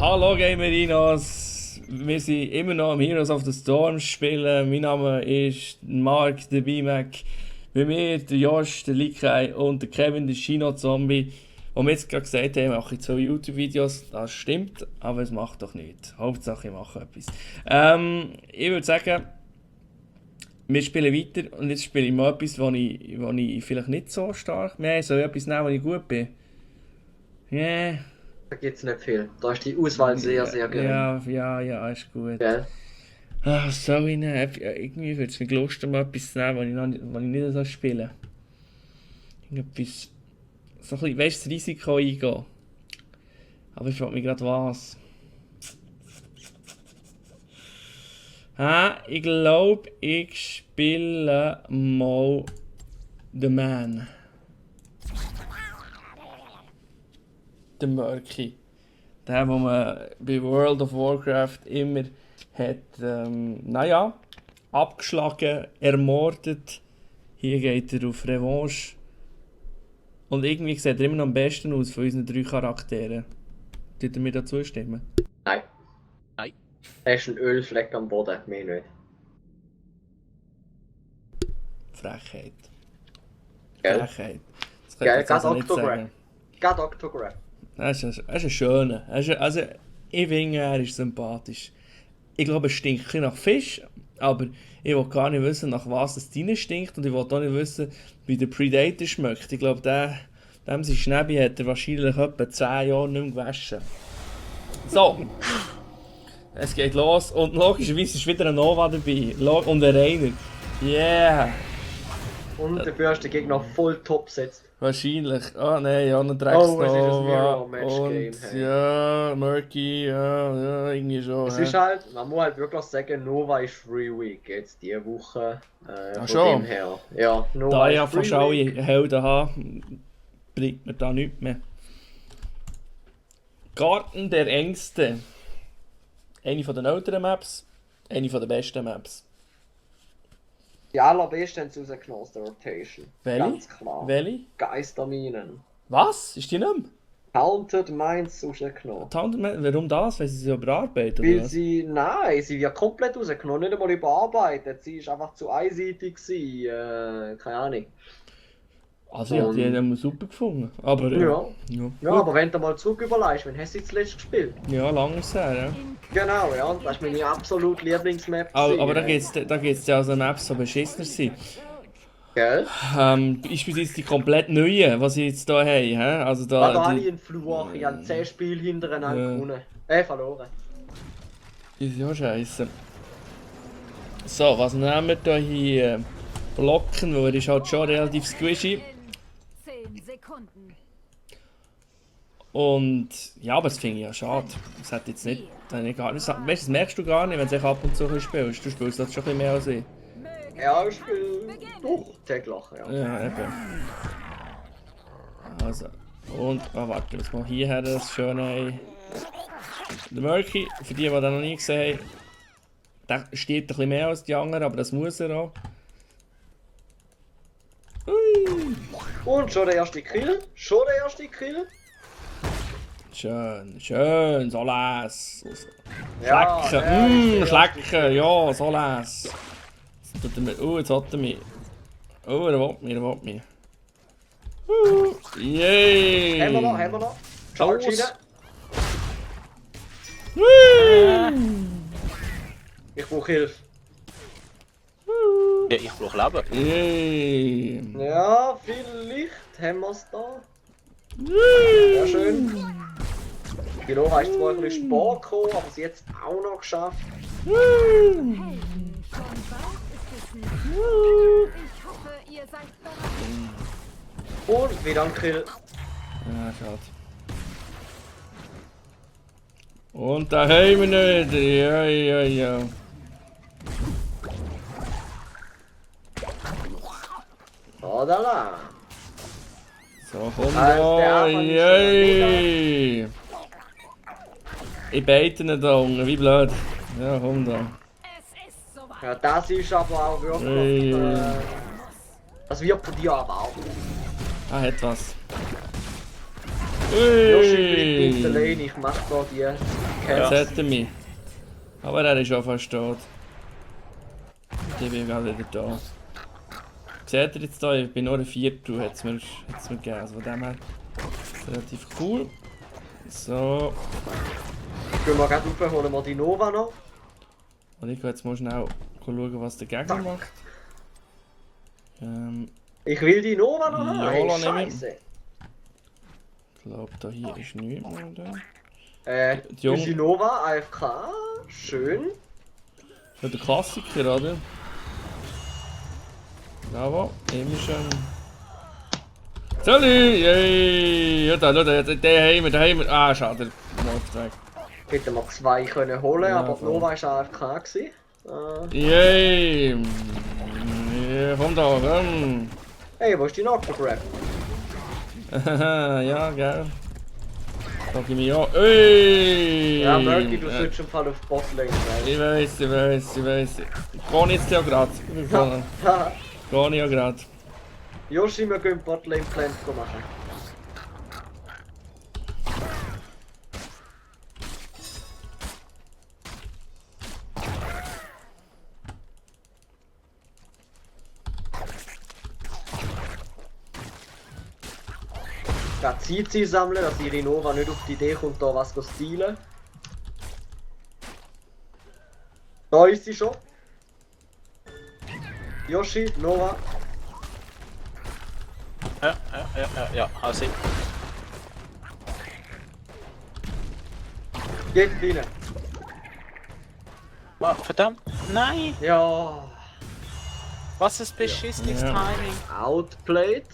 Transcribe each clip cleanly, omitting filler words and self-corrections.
Hallo Gamerinos! Wir sind immer noch am Heroes of the Storm spielen. Mein Name ist Mark, der B-Mac. Bei mir der Josh, der Likai und der Kevin, der Shino-Zombie. Wo wir jetzt gerade gesagt haben, mache ich 2 YouTube-Videos. Das stimmt, aber es macht doch nichts. Hauptsache ich mache etwas. Ich würde sagen, wir spielen weiter und jetzt spiele ich mal etwas, wo ich vielleicht nicht so stark mehr soll. Etwas nehmen, wo ich gut bin. Yeah. Da gibt's nicht viel. Da ist die Auswahl sehr, sehr gering. Ja, ist gut. Gell? Was soll ich nehmen? Irgendwie würde es mich Lust mal etwas zu nehmen, was ich nicht so spiele. Irgendetwas. So ein bisschen, weißt du, das Risiko eingehen. Aber ich frage mich gerade was. Ich glaube, ich spiele mal The Man. Der Murky. Der, den man bei World of Warcraft immer hat, abgeschlagen, ermordet. Hier geht er auf Revanche. Und irgendwie sieht er immer noch am besten aus von unseren 3 Charakteren. Tut ihr mir da zustimmen? Nein. Nein. Er ist ein Ölfleck am Boden, mehr nicht. Frechheit. Gell? Frechheit. Das Gell, ich also gerade nicht sagen. Gerade Octograph. Er ist ein schöner. Also, ich finde, er ist sympathisch. Ich glaube, es stinkt ein bisschen nach Fisch, aber ich will gar nicht wissen, nach was es drin stinkt und ich will auch nicht wissen, wie der Predator schmeckt. Ich glaube, dem sein Schnäbi hat er wahrscheinlich etwa 10 Jahre nicht mehr gewaschen. So, es geht los und logischerweise ist wieder ein Nova dabei und ein Rainer. Yeah! Und dafür hast du den Gegner voll top gesetzt. Wahrscheinlich. Ah nein, ja, ein Oh, es ist ein Drecksnova Mirror-Match-Game, und hey. ja, Murky, ja, irgendwie schon. Es ist halt, man muss halt wirklich sagen, Nova ist Free Week jetzt diese Woche. Von schon? dem her. Ja, Nova Da ist ja Free fast alle Week. Helden haben, bringt mir da nichts mehr. Garten der Ängste. Eine von den älteren Maps, eine von den besten Maps. Die allerbesten haben sie rausgenommen aus der Rotation. Welche? Ganz klar. Welche? Geisterminen. Was? Ist die nicht mehr? Haunted Minds rausgenommen. Warum das? Weil sie sie überarbeitet Weil oder was? nein, sie wird komplett rausgenommen, nicht einmal überarbeitet. Sie ist einfach zu einseitig gewesen, keine Ahnung. Also ich habe die haben wir super gefunden. Aber Ja. ja. Ja, aber wenn du mal zurück überlegst, wann hast du sie zuletzt gespielt? Ja, lange ist es her, ja. Genau, ja, das ist meine absolute Lieblingsmap. Aber da geht's ja also Maps, die beschissener sind. Gell? Beispielsweise die komplett neuen, was sie jetzt hier haben. He? Also Da da, habe ich einen Fluch, ich habe 10 Spiele hintereinander Ja. gewonnen. Verloren. die ist ja scheiße. So, was nehmen wir da hier? Blocken, weil er ist halt schon relativ squishy. 10 Sekunden. Und ja, aber das finde ich ja schade. Das hat jetzt nicht. Weißt du, das merkst du gar nicht, wenn du dich ab und zu spielst. Du spielst das schon ein bisschen mehr als ich. Ja, ich spiele doch täglich, ja. Ja, eben. Also, und, warte, was mal hierher, das schöne, ey. Der Murky, für die den noch nie gesehen haben, der stirbt ein bisschen mehr als die anderen, aber das muss er auch. Ui. Und schon der erste Kill. Schlecken, Schön, so les. Ja, Schlecken, ja, schlecken, ja, so les. Jetzt hat er mich. Oh, er will mich. Yay! Haben wir noch. Charge Los. rein. Ich brauche Hilfe. Ja, ich brauche Leben. Yay! Ja, vielleicht haben wir es da. Sehr schön. Die Nora ist zwar ein bisschen spät gekommen, aber sie hat es auch noch geschafft. Helden, schon bald ist es nicht. Ich hoffe, ihr seid bereit. Und wieder ein Kill. Ja, schade. Und da haben wir nicht. Ja. Odala. So, komm Also, der da. Anfang ist Yay! Ich beite ihn da unten, wie blöd. Ja, komm da. Es ist soweit. Ja, das ist aber auch wirklich. Das wird von dir erwartet. Ah, hat was. Yoshi bleibt in der Ui! Lane, ich mach da die Jetzt Camps. hat er mich. Aber er ist schon fast tot. Ich bin gerade wieder da. Seht ihr jetzt hier? Ich bin nur ein Viertel, hat es mir gegeben. Also von dem her relativ cool. So. Gehen wir gerade rauf, holen wir die Nova noch. Und ich gehe jetzt mal schnell schauen, was der Gegner macht. Ich will die Nova noch Ja, haben, lass Scheiße. Ich glaube, da hier ist nichts mehr. Oder? Die Unsere Nova, AFK, schön. Das ist der Klassiker, oder? Bravo, immer schön. Sali! Yay! Ja, da, den haben wir. Ah, schade, der läuft weg. Hätten wir 2 können holen, Ja, aber die voll. Nova war AFK gewesen. Yay! Ja, komm da, komm! Hey, wo ist die Nocto-Grab? Ja, gell. Sag ich mir an. Ey! Ja, Murky, du solltest im Fall auf Botlane sein. Ich weiß. Geh jetzt ja grad. Haha. Geh ich ja grad. Yoshi, wir gehen Botlane Plant machen. Da CC sammeln, dass ihre Nova nicht auf die Idee kommt, da was zu stealen. Da ist sie schon. Yoshi, Nova. Ja, also ich. Geht rein. Oh, verdammt, nein! Ja. Was ein beschissenes Ja. Timing. Outplayed.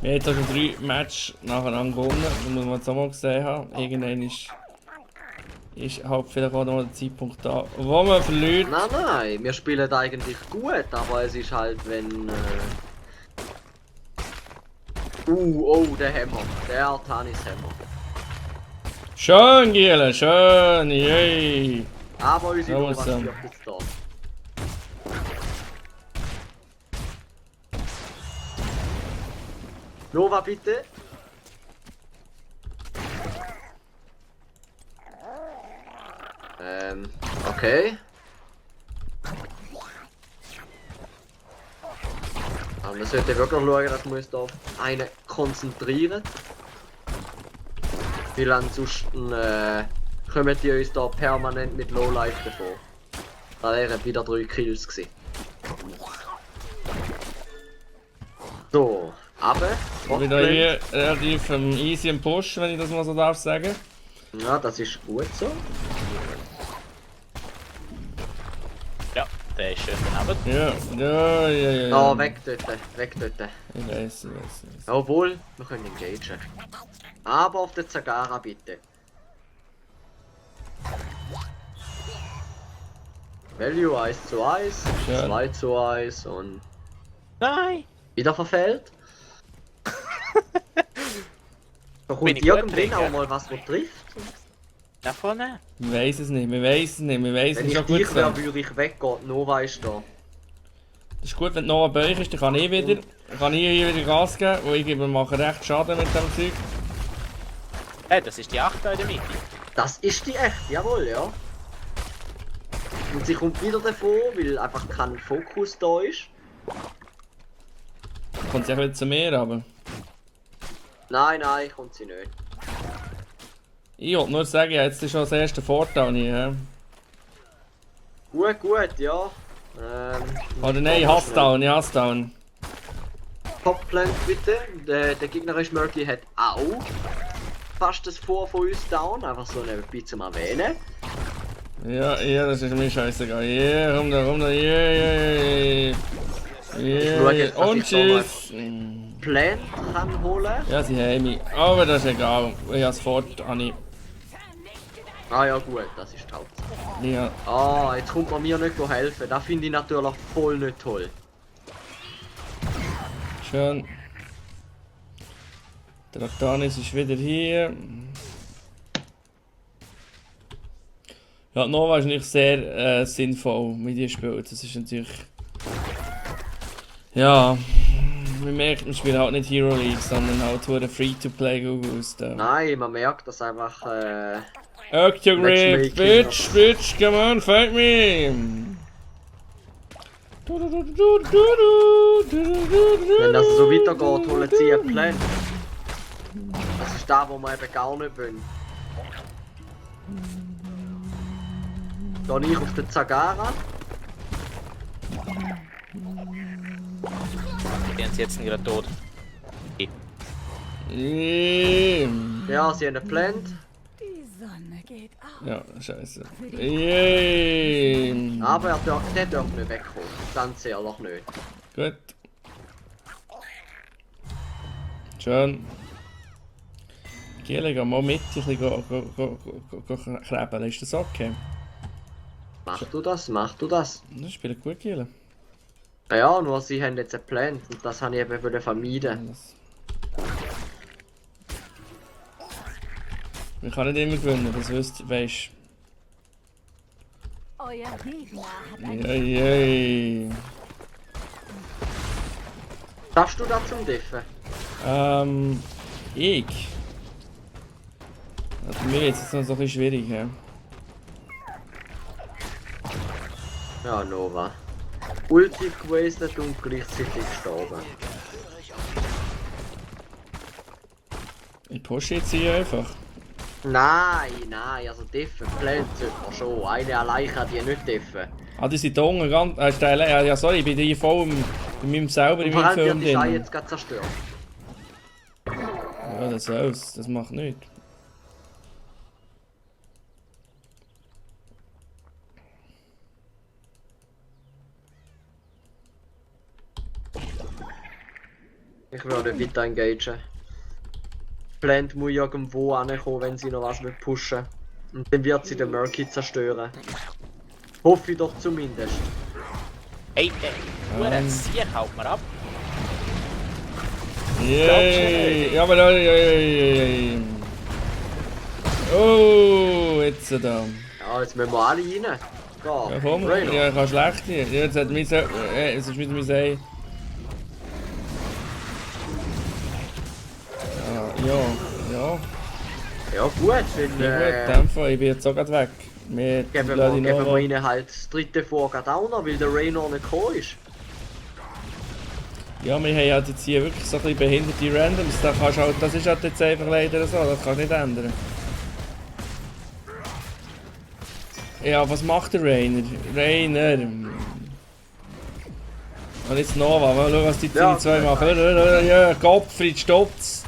Wir haben jetzt schon 3 Matches nacheinander gewonnen. Das muss man jetzt auch mal gesehen haben. Irgendwann ist halt vielleicht auch noch der Zeitpunkt da, wo man verliert. Nein, wir spielen eigentlich gut, aber es ist halt, wenn. Oh, der Hammer. Der Artanis Hammer. Schön, Giele, schön, yay! Aber unsere Ja, Nova was dann? stirbt jetzt da. Nova, bitte. Okay. Aber wir sollten wirklich schauen, dass wir uns da auf einen konzentrieren. Weil ansonsten kommen die uns da permanent mit Lowlife davor. Da wären wieder 3 Kills gewesen. So, aber. Ich bin da hier relativ easy im Push, wenn ich das mal so darf sagen. Ja, das ist gut so. Ja, der ist schön daneben. Ja. Ah, weg dort, weg dort. Ich weiß. Obwohl, wir können engagen. Aber auf der Zagara bitte. Value 1:1, Schön. 2:1 und Nein! wieder verfehlt. Da Bin kommt ich gut irgendwann drin, auch ja? mal was, was trifft. Da vorne? Wir weiss es nicht, wir weiss Wenn es ich schon gut dich wäre, sein. würde ich weggehen. Nova ist da. Das ist gut, wenn noch ein Beuch ist, dann kann ich wieder. Kann ich hier wieder Gas geben, weil ich mache recht Schaden mit dem Zeug. Hey, das ist die 8 in der Mitte. Das ist die echt, jawohl, ja. Und sie kommt wieder davon, weil einfach kein Fokus da ist. Kommt sie auch wieder zu mir, aber. Nein, kommt sie nicht. Ich wollte nur sagen, jetzt ist schon das erste Vorteil hier. Ja. Gut, ja. Oder nein, ich hasse down. Top-Plant bitte. Der gegnerische Murky hat auch fast das Vor von uns down, einfach so ein bisschen zum Erwähnen. Ja, das ist mir scheißegal. Ja, komm da, yeah. schau jetzt, dass Und ich da mal- tschüss. Plant kann holen. Ja, sie haben mich. Aber das ist egal. Ich habe sofort, Anni. Ah ja gut, das ist die Hauptsache. Ja. Ah, jetzt kommt man mir nicht helfen. Das finde ich natürlich voll nicht toll. Schön. Der Artanis ist wieder hier. Ja, Nova ist nicht sehr sinnvoll mit ihr spielt. Das ist natürlich. Ja. Man merkt, wir spielen halt nicht Hero League, sondern halt nur Free-to-Play August. Nein, man merkt das einfach. Octogrip, Matchmaking. bitch, come on, fight me! Wenn das so weitergeht, holen sie einen Plan. Das ist das, wo wir eben gar nicht wollen. Gehe ich auf den Zagara. Wären sie jetzt gerade tot. Ja, sie haben geplant. Die Sonne geht auf. Ja, scheiße. Aber der darf nicht wegkommen. Ganz ehrlich nicht. Gut. Schön. Giele, geh mal mit, ein bisschen kreben. Ist das okay? Mach du das, mach du das. Das spielt gut, Giele. Ja, nur sie haben jetzt geplant und das habe ich eben vermeiden. Man kann nicht immer gewinnen, das weisst du. Euer Gegner hat ein Yay. Darfst du da zum Deffen? Ich? Ja, für mich ist es noch so ein bisschen schwierig, ja. Ja, Nova. Ulti gewesen und gleichzeitig gestorben. Ich pushe jetzt hier einfach. Nein, also Deffen plant sollte man schon. Eine allein kann die nicht deffen. Ah, die sind da unten ganz... steil. Ja, sorry, ich bin hier voll bei meinem selber in Und vor meinem allem Film wird die Schei drin. jetzt gerade zerstört. Ja, das soll's. Das macht nichts. Ich würde weiter engagen. Plant muss irgendwo ankommen, wenn sie noch was pushen will. Und dann wird sie den Murky zerstören. Hoffe ich doch zumindest. Hey, Sieg haut mir ab. Yay! Ja, aber yay. Oh, jetzt da. Ja, jetzt müssen wir alle rein. Ja, komm, Rainer. ja, ich kann schlecht hier. Jetzt hat mich es ist wieder mein Sei. Ja. Ja gut, wenn Ja gut, in dem Fall, ich bin jetzt auch grad weg. Wir geben lassen wir noch... ihnen halt das dritte Vorrat auch noch, weil der Raynor nicht gekommen ist. Ja, wir haben ja jetzt hier wirklich so ein bisschen behinderte Randoms. Das ist halt jetzt einfach leider so, das kannst du nicht ändern. Ja, was macht der Rainer? Und jetzt Nova, mal schauen, was die zwei machen. Ja, Gottfried, stoppt's!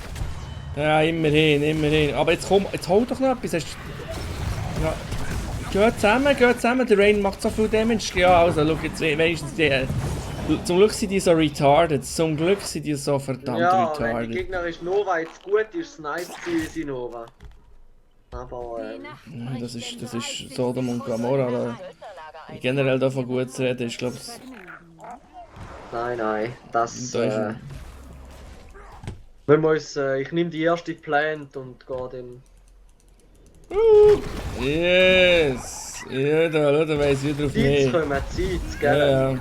Ja, immerhin. Aber jetzt komm, jetzt hol doch noch etwas. Ja. Geht zusammen, der Rain macht so viel Damage. Ja, also schau jetzt wenigstens die... Zum Glück sind die so retarded. Zum Glück sind die so verdammt Ja, retarded. wenn die gegnerische Nova jetzt gut ist, nice sie Nova. Aber Ja, das ist Sodom und Gomorra. Aber generell davon gut zu reden, ich glaube... nein, das... Da ist wenn wir uns, ich nehme die erste Plant und gehe dann... Yes! Ja, da weiss ich wieder auf Zeit mich. kommen, Zeit, gell? Ja.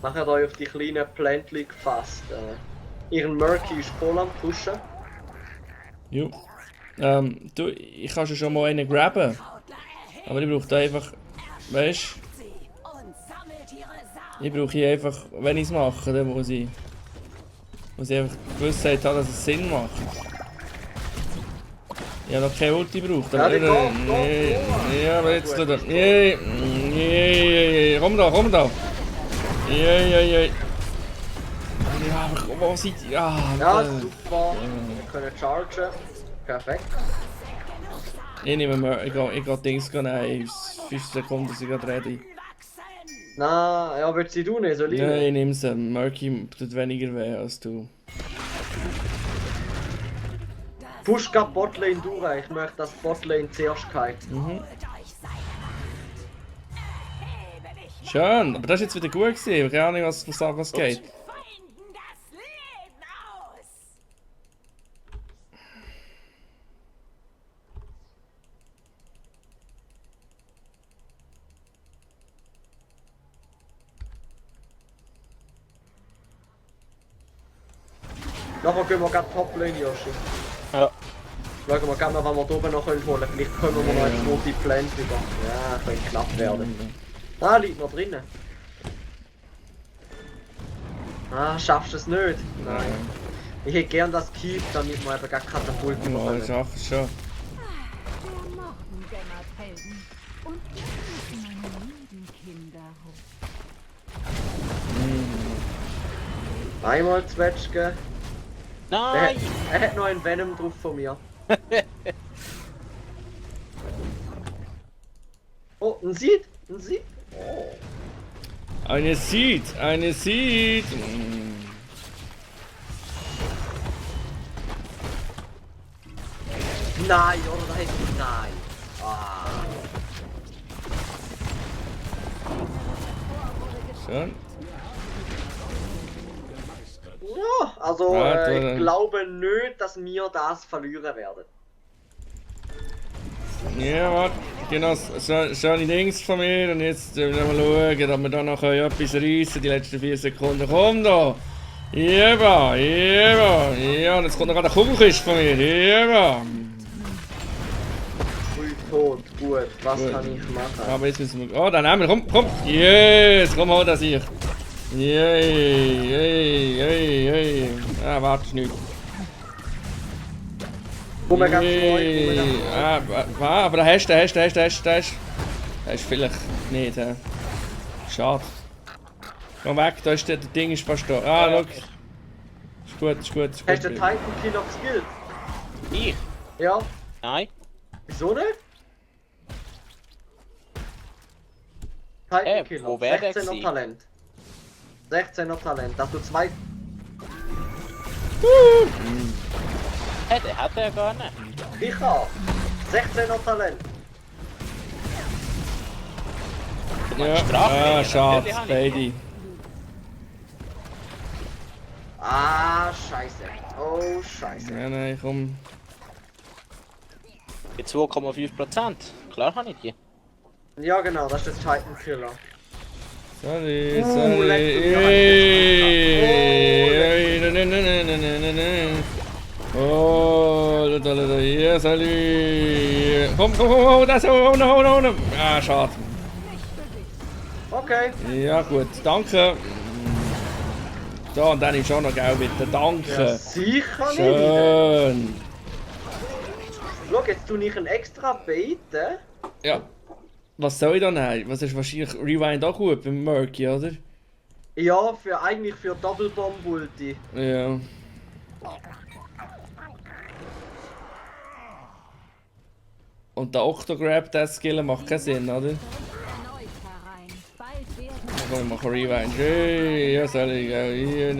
Nachher euch auf die kleinen Plantchen gefasst. Ihren Murky ist voll am Pushen. Jo. Du, ich kann schon mal einen graben. Aber ich brauche da einfach... Weißt du? Ich brauche hier einfach... Wenn ich es mache, dann muss ich einfach Gewissheit haben, dass es Sinn macht. Ich habe noch keine Ulti gebraucht. Ja, die kommt, ja, aber jetzt tut er... Komm da! Ja, aber wo seid ihr? Ja, super. Wir können chargen. Perfekt. Ich nehme mal... Ich gehe Dings nehmen. 5 Sekunden sind gerade ready. Na, ja, willst du nicht, soll ich? Ja, ich nehme sie. Murky tut weniger weh als du. Push grad Botlane durch, ich möchte, dass Botlane zuerst geht. Schön, aber das ist jetzt wieder gut gewesen. Keine Ahnung, was geht. Nachher gehen wir gerade Toplane, Yoshi. Ja. Schauen wir gerne mal, was wir da oben noch holen können. Vielleicht kommen wir noch eine zweite Plant über. Ja, könnte knapp werden. Ah, liegt noch drinnen. Ah, schaffst du es nicht? Nein. Ich hätte gern das Keep, damit wir eben gar Katapult Ja, bekommen. ich schaffe es schon. Der Morgen dämmert Helden. Und ich meine lieben Kinder hoch. Einmal Zwetschge. Nein! Er hat noch einen Venom drauf von mir. Oh, ein Seed! Ein Seed! Oh. Eine Seed! Eine Seed! Nein, oder? Da hätte ich nein. Ah. Schön. Ja, also Warte, ich dann. glaube nicht, dass wir das verlieren werden. Ja, warte. Genau, schöne Dings von mir. Und jetzt mal schauen, ob wir da noch etwas reissen. Die letzten 4 Sekunden. Komm da! Jeba! Jeba! Ja, und jetzt kommt noch gerade eine Kugelkiste von mir. Jeba! 3 tot, gut. Was Gut. kann ich machen? Aber jetzt müssen wir. Oh, dann nehmen wir. Komm, komm! Yes! Komm, hol das hier. Yay! Yay! Yay! Yay! Ah, warte, nicht. Komm mal ganz neu. Aber da hast du vielleicht nicht, hä? Schade. Komm weg, da ist der Ding ist fast da. Ah, schau. Ist gut, ist gut, ist gut. Hast du den Titan Killer geskillt? Ich? Ja. Nein? Wieso nicht? Titan Killer. wo wär der 16er gewesen? Talent. 16er Talent. Dass du 2. Der hat er gar nicht. Ich auch. 16er Talent. Ja, Straflinien, ah, schade, natürlich habe ich. beide. Ah, scheiße. Oh, scheiße. Ja, nein, komm. Die 2,5%. Klar habe ich die. Ja, genau, das ist der Titan Killer. Sorry, leck sorry. mich, Ey, nein, nein, nein, nein, nein, nein. Oh, da, hier, sorry. Komm, das, oh. Ah, schade. Okay. Ja, gut, danke. Da, und dann ist auch noch Geld bitte, Ja, danke. sicher nicht. Schön. Schau, jetzt tue ich einen extra baiten. Ja. Was soll ich dann haben? Was ist wahrscheinlich Rewind auch gut beim Murky, oder? Ja, eigentlich für Double Bomb Ulti. Ja. Und der Octograb, der Skill macht keinen Sinn, oder? Erneut herein. Bald werden Komm, ich mache Rewind. Hey, ja, soll ich. Ja, schon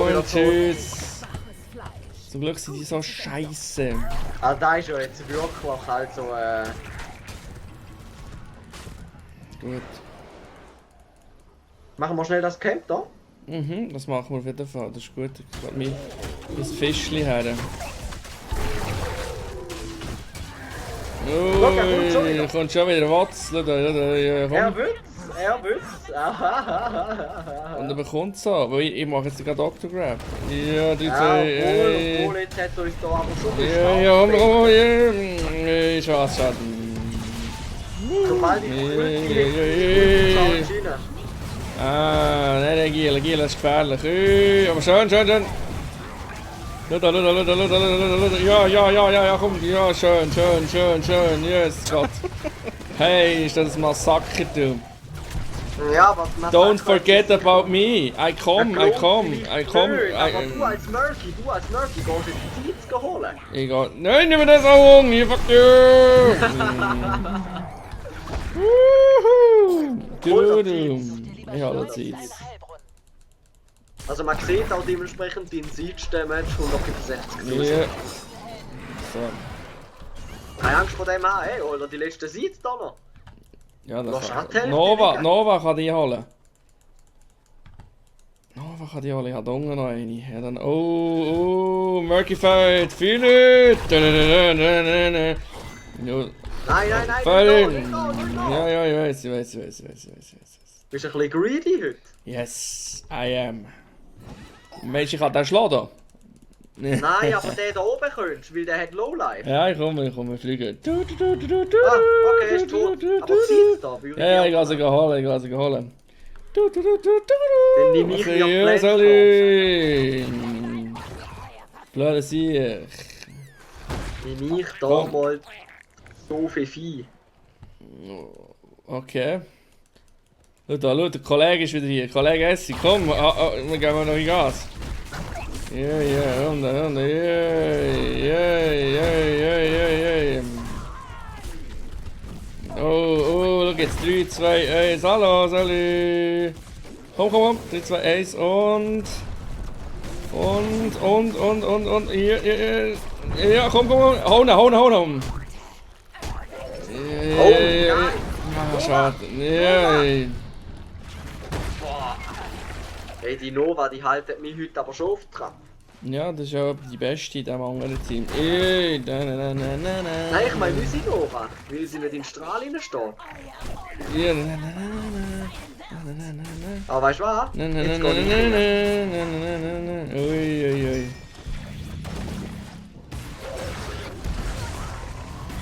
wieder und tschüss. schwaches Fleisch. Zum Glück sind die so scheiße. Ah, da ist ja jetzt wirklich, also Gut. machen wir schnell das Camp da. Mhm, das machen wir auf jeden Fall. Das ist gut. Ich glaube, mein Fischli her. Schau, er kommt schon Ui, wieder. kommt schon wieder Watz. Schau da, ja, komm. Er wird's. Ahahaha. Und er bekommt es so. Weil ich mache jetzt gerade Octograb. Ja, die Ja, zwei. obwohl, jetzt hat er uns da aber schon ein Ja, bisschen ja, stark. ich weiß schon. Sobald ich die Ulti Ja. hätte, Ah, nein, Gila ist gefährlich. Aber schön. Schau da. Ja, komm. Ja, schön. Yes, Gott. Hey, ist das ein Massaker, du. Ja, was man Don't sagt, forget about me. I come. Nö, aber du als Murky gehst jetzt die Seeds holen. Ich geh. Nein, nimm mir das auch um. Hier, fuck you. Hol Du. doch Ich habe Zeit. Also man sieht auch dementsprechend den Seed-Damage 165.000. Ja. So. Keine Angst vor dem haben, ey, oder die letzten Seeds da noch. Ja, Was das hat kann. der? Nova kann die holen. Nova kann die holen. Ich habe da unten noch eine. Ja, dann. Oh, Murky Fight. Viel nicht. Nein, Voll. nicht da. Ja, ich weiß. Bist du ein bisschen greedy heute? Yes, I am. Weißt du, ich kann den schlagen da. Nein, aber der da oben könntest, weil der hat Lowlife. Ja, ich komme, fliegen. Ah, okay, ist tot. Aber sitzt da, würde Ja, ich auch gehe sie holen. Dann nehme ich mir Ja, Plant Sali! Blöde Sieg. Nehme ich da Komm. mal so viel Vieh. Okay. Schau, der Kollege ist wieder hier. Kollege Essi, komm, wir gehen noch in Gas. Ja, runter, ja. Oh, schau jetzt, 3, 2, 1, hallo, Sali. Komm, 3, 2, 1 und, hier. Ja, komm, hauen. Oh, nein! Ah, schade. Ja. Boah. Hey, die Nova, die halten mich heute aber schon auf Trab. Ja, das ist ja die beste in diesem anderen Team. Nein, ich meine unsere Nova, weil sie nicht im Strahl reinsteht. Ja, Aber weißt du was? Jetzt gehe ich rein. Ui.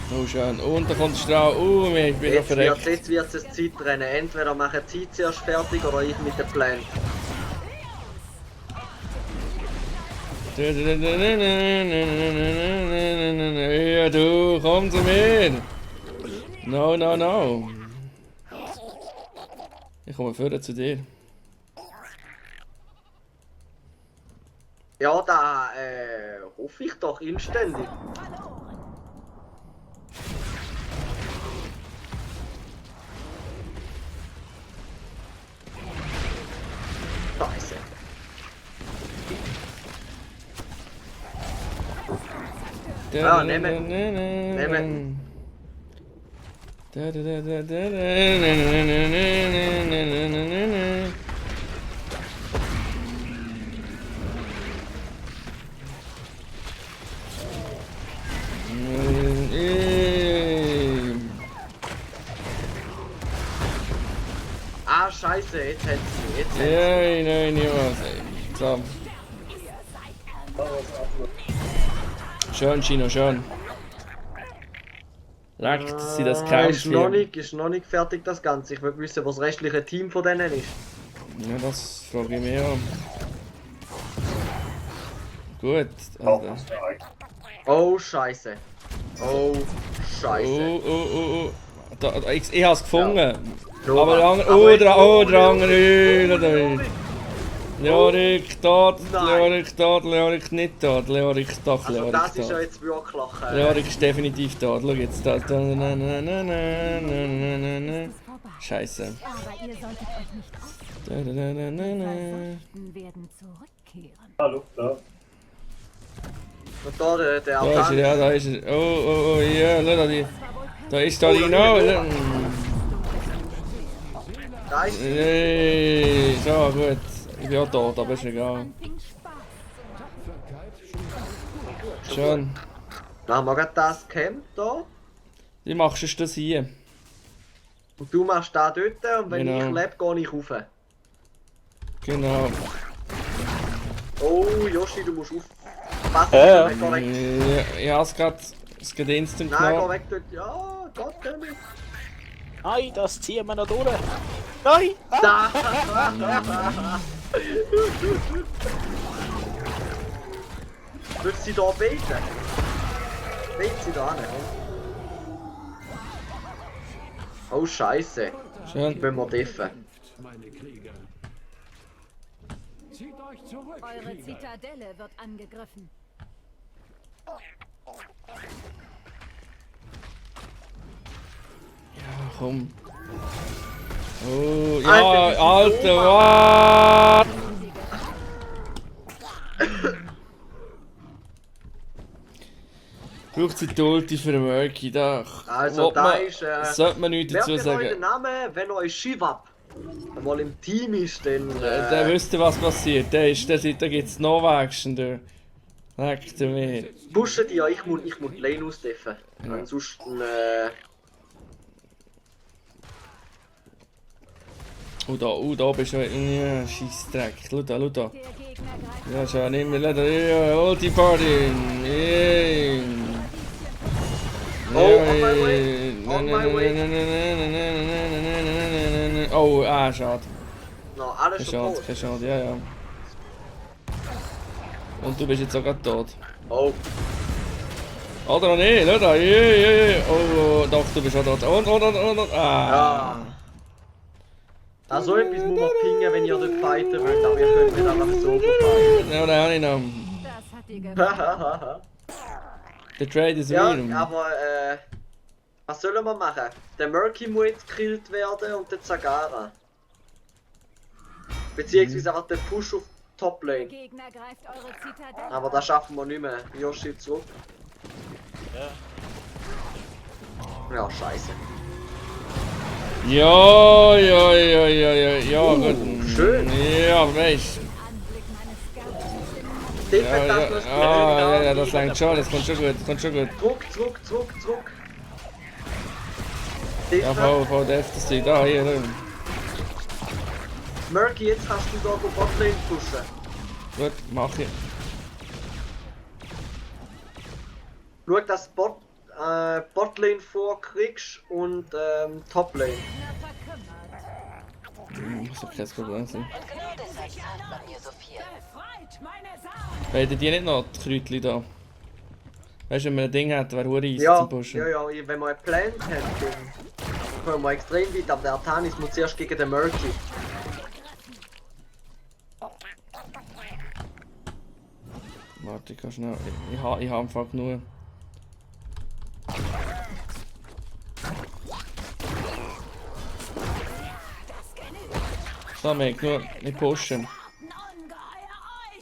Oh, schön. Und da kommt der Strahl. Ich bin noch verreckt. Jetzt wird es ein Zeitrennen. Entweder machen sie zuerst fertig oder ich mit dem Plan. Ja, du, komm zu mir. No. Ich komme vorher zu dir. Ja, da hoffe ich doch inständig. Scheiße. Ja, nehmen. Ah, scheiße, jetzt hält sie. Jetzt hält sie. Nein, niemals. So. Schön, Chino, schön. Leckt sie das Ist noch Kämpfchen. nicht fertig das Ganze. Ich will wissen, was das restliche Team von denen ist. Ja, das frage ich mich auch. Gut, Alter. Oh, scheiße. Oh, scheiße. Oh. Ich habe es gefunden. Nova. Aber der andere, Aber der andere, Leorik. Leorik tot, Nein. Leorik nicht tot, Leorik doch, Also Leorik das ist ja tot. jetzt wirklich... Leorik ist definitiv tot, schau jetzt da. Scheiße. Aber ihr solltet euch nicht aufgeben. Die Verfolgten werden zurückkehren. Hallo, da. Und da der Da ist er, Tank. ja, da ist er. Oh, ja, schau da die. Da ist da die genau. Da ist sie. Hey, so gut. Ich bin auch tot, aber ist egal. Fing Spaß. Schön. Machen wir gerade das Camp da. Wie machst du das hier? Und du machst da dort und wenn Genau. ich lebe, gehe ich rauf. Genau. Oh, Yoshi, du musst aufpassen. Ja. Geh weg. Ich hab's grad. Es geht instant Nein, geh genommen. weg dort. Ja, goddammit. Nein, das ziehen wir noch durch. Nein! Da! Willst du sie da beten? Bet sie da hin. Oh, Scheiße. Schön. Wenn wir treffen. Meine Krieger. Zieht euch zurück, Eure Krieger. Zitadelle wird angegriffen. Komm. Oh, Alter, ja, das ist so Alter, was? Braucht sie die Ulti für den Murky? Da Also, da ist. sollte man nichts dazu Merkt euch den sagen. Namen, wenn euch Shivap mal im Team ist, dann. Der wüsste, was passiert. Da gibt es noch Action. Der leckt mir. pushen die ja, ich muss die Lane ausdeffen. Ja. Ansonsten. Da bist du. Ja, Scheissdreck. Schau da. Der Gegner Gegner greift Ja, schau, nimm mir leider Ulti Party. Yeah. Oh, on my way. On my way. Oh, schade. No, alles Kein schon Schade, tot. kein Schade, ja. Und du bist jetzt auch gerade tot. Oh, Oder noch nicht, schau da. Oh, doch, du bist auch tot. Und. ja. Also etwas muss man pingen, wenn ihr dort fighten wollt, aber ihr könnt nicht einfach so fighten. Ja, da habe ich noch. Das hat dir gefallen. Ja, Der Trade ist real. aber was sollen wir machen? Der Murky muss jetzt gekillt werden und der Zagara. Beziehungsweise einfach der Push auf Top Der Lane. Gegner greift eure Zitadelle. Aber das schaffen wir nicht mehr. Yoshi zurück. Ja. Ja, scheiße. Ja, gut. schön. Ja, weißt Anblick meines Skeletts. Dort wird das noch ja, das langt schon, das kommt schon gut, Zurück. Ja, voll deftig, da, hier. Murky, jetzt kannst du da auf Botlane pushen. Gut, mach ich. Schau, dass du Botlane vorkriegst und Toplane. Gegner verkümmert. Muss ja kein Problem sein. Und genau deshalb zahlt man mir so viel. Befreit meine Samen. Wollt ihr nicht noch die Kräutchen da? Weißt du, wenn man ein Ding hat, wäre easy Ja, zum Pushen. ja, wenn wir einen Plant haben, dann kommen wir extrem weit, aber der Artanis muss zuerst gegen den Murky. Warte, ich kann schnell. Ich habe einfach genug. So, Meg, nur nicht pushen.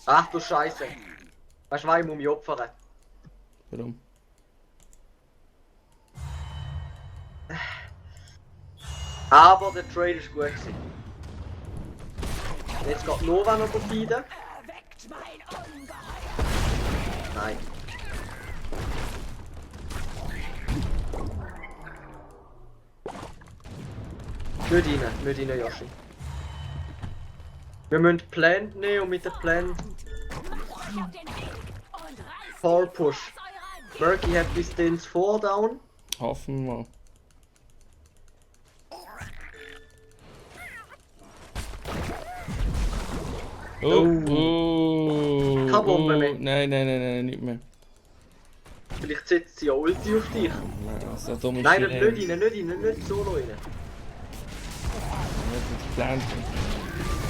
Ach du Scheiße. Weißt du was, ich muss mich opfern. Warum? Aber der Trade ist gut gewesen. Jetzt geht Nova noch feeden. Nein. Nicht rein, Yoshi. Wir müssen Plant nehmen und mit dem Plant Power Push. Murky hat bis den 4 down. Hoffen wir mal. Oh. Keine Bombe mehr. Nein, nicht mehr. Vielleicht setzt sie ja Ulti auf dich. So dumm ist Nein, sie nicht rein, nicht solo rein. Geplant.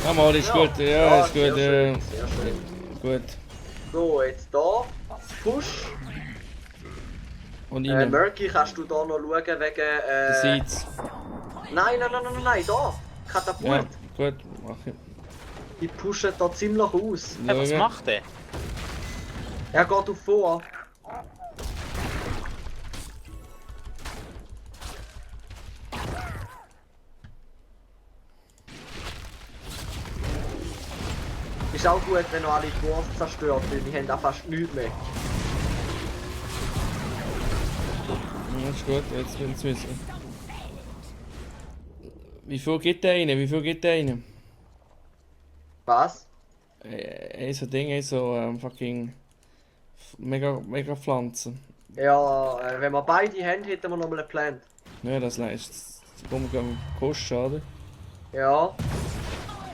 Ja, mal, ist gut, ja, ist gut, ja. Sehr schön. Gut. So, jetzt da. Push. Und rein. Murky, kannst du da noch schauen wegen. Seeds. Nein, da! Katapult! Ja, gut, mach ich. Die pushen da ziemlich aus. Hey, was Schauen. macht der? Er geht auf vor. Ist auch gut, wenn noch alle Dwarfs zerstört, weil die haben auch fast nichts mehr. Ja, ist gut, jetzt will es wissen. Wie viel gibt der rein? Was? So Ding, so fucking mega Pflanzen. Ja, wenn wir beide haben, hätten wir noch mal einen Plan. Ja, das leistet. Umgang kosten, oder? Ja.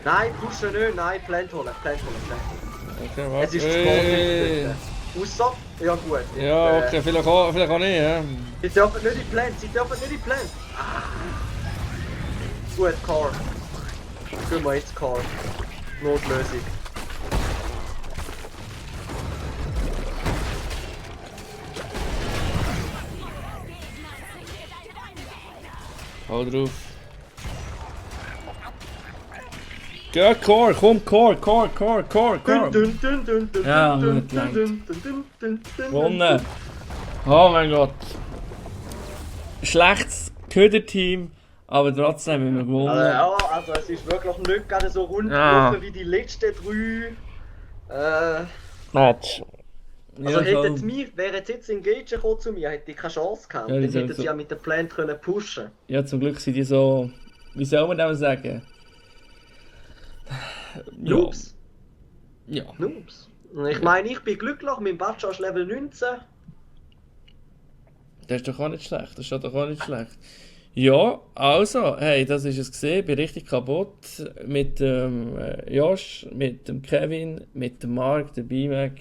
Nein, pushen nicht, nein, Plant holen. Okay, warte. Es ist zu spät. Ausser? Ja gut. Ja, okay, vielleicht auch nicht, ja. Sie dürfen nicht in Plant, Gut, Car. Gehen wir jetzt Car. Notlösung. Hau drauf. Ja, Core, komm, Core. Ja, gut, Gewonnen. Oh mein Gott. Schlechtes Köder-Team, aber trotzdem haben wir gewonnen. Ja, also es ist wirklich nicht gerade so rund Ja. gelaufen wie die letzten 3. Match. Also wäre jetzt Engage gekommen zu mir, hätte ich keine Chance gehabt. Ja, Dann die hätten so- sie ja mit dem Plan können pushen. Ja, zum Glück sind die so. Wie soll man das sagen? Noobs. Ja. Noobs. Ich meine, ich bin glücklich, mein Batscha ist Level 19. Das ist doch auch nicht schlecht. Das ist doch auch nicht schlecht. Ja, also, hey, das ist es gesehen. Bin richtig kaputt. Mit dem Josh, mit dem Kevin, mit dem Mark, dem B-Mac,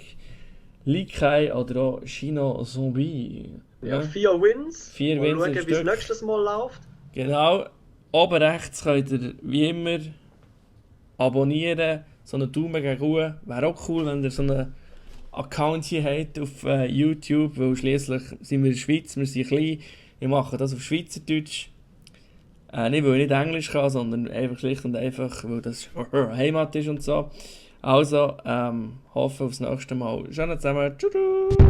Likai oder auch China Zombie. Ja, 4 Wins. 4 Mal Wins schauen, im wie es Stück. nächstes Mal läuft. Genau. Oben rechts könnt ihr wie immer abonnieren. So einen Daumen gegen oben. Wäre auch cool, wenn ihr so einen Account hier habt auf YouTube, weil schließlich sind wir in der Schweiz, wir sind klein. Ich mache das auf Schweizerdeutsch. Nicht, weil ich nicht Englisch kann, sondern einfach schlicht und einfach, weil das Heimat ist und so. Also, hoffe aufs nächste Mal. Schön zusammen. Tschüss.